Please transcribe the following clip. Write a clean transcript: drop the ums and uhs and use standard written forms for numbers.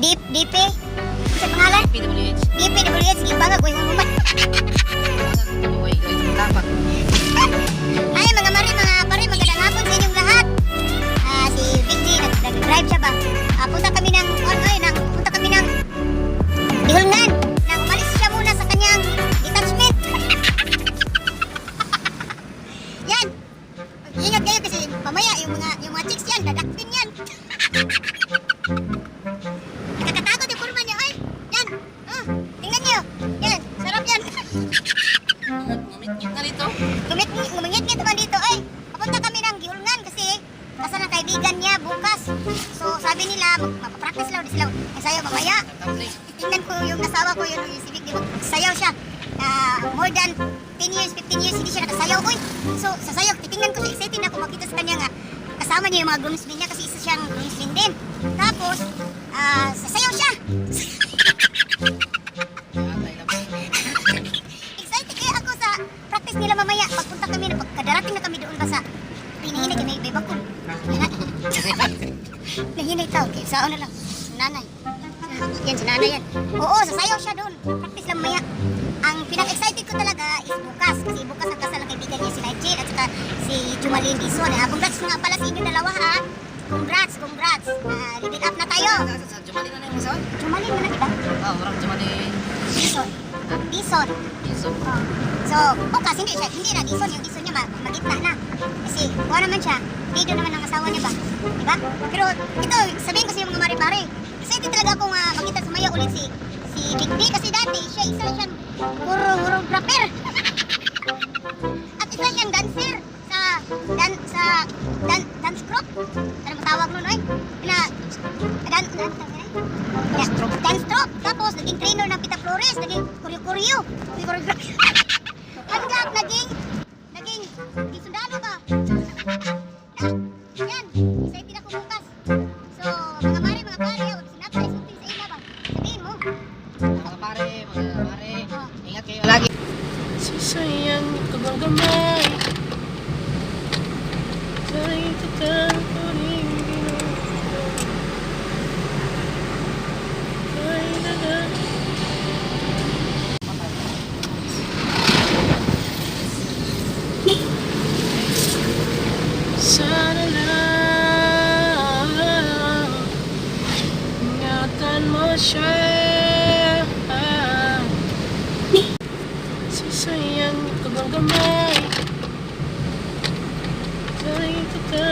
DP? Sa pangalan? PWH. DPWH, gibangag, uy, human. Uy, dapat. Ay, mga mare, mga pare, magandang hapon sa inyong lahat. Ah, si Big D, nag-drive siya ba? Ah, punta kami ng, ano, ay, ng, punta kami ng Dihulngan. Nang umalis siya muna sa kanyang detachment. Yan. Ingat kayo kasi mamaya yung mga chicks yan, dadakpin yan. Nakakatakot yung kurma niya, ay. Yan. Ah, tingnan niyo. Yan, sarap yan. Ngumit na dito. Ngumingit-ngit naman dito ay. Papunta kami ng Giulngan kasi kasal ng kaibigan niya bukas. So sabi nila, magpa-practice lang sila. Ensayo mamaya. Tabling. Tingnan ko yung asawa ko yun, yung si Vic, di ba? Sayaw siya. Ah, more than 10 years, 15 years, hindi siya nakasayaw. Uy, so sasayaw, titingnan ko siya, excited na ako makita sa kanya nga. Kasama niya yung mga groomsmen niya kasi isa siyang groomsman din. Tapos, sasayaw siya. Atay na. Excited kaya ako sa practice nila mamaya. Pagpunta kami, na pagkadarating na kami doon ba sa pinahinay kami, may bakul. Nahinay tao, kaya saan na lang. Si nanay. Yan, si nanay yan. Oo, sasayaw siya doon. Practice lang mamaya. Ang pinaka-excited ko talaga is bukas. Kasi bukas ang kasal ng kaibigan niya si Nigel at saka si Jumalyn Dizon. Ah, congrats nga pala sa inyo dalawa ha. Congrats, congrats. Ah, level up na tayo. Sa Jumali na na yung masawa? Jumalyn mo na, di ba? Ah, murag Jumali. Dizon. Dizon. Dizon. So, bukas hindi siya, hindi na Dizon, yung Dizon niya magitna na. Kasi kuha naman siya, video naman ng asawa niya ba? Di ba? Pero ito, sabihin ko sa iyo mga mare-mare, excited talaga akong makita sumaya ulit si si Big D kasi dati siya isa siyang choreographer. At isa siyang dancer sa dan sa dan, dance group. Ano matawag nun oy? Na dan dan dance troupe. Dance troupe. Tapos naging trainer ng Pita Flores, naging koryo-koryo, choreographer. Hanggang naging sundalo ba? Yan, excited ako bukas. So, mga mare, mga pare, huwag sinapay, something sa ila ba? Sabihin mo. Mga pare, mga pare. Oh. Ingat kayo lagi. Sisayang ito bang gamay? Kahit ito rin ginawa. Kahit na- Sana lang ingatan mo siya. Sisayang ito bang gamay? Kahit ito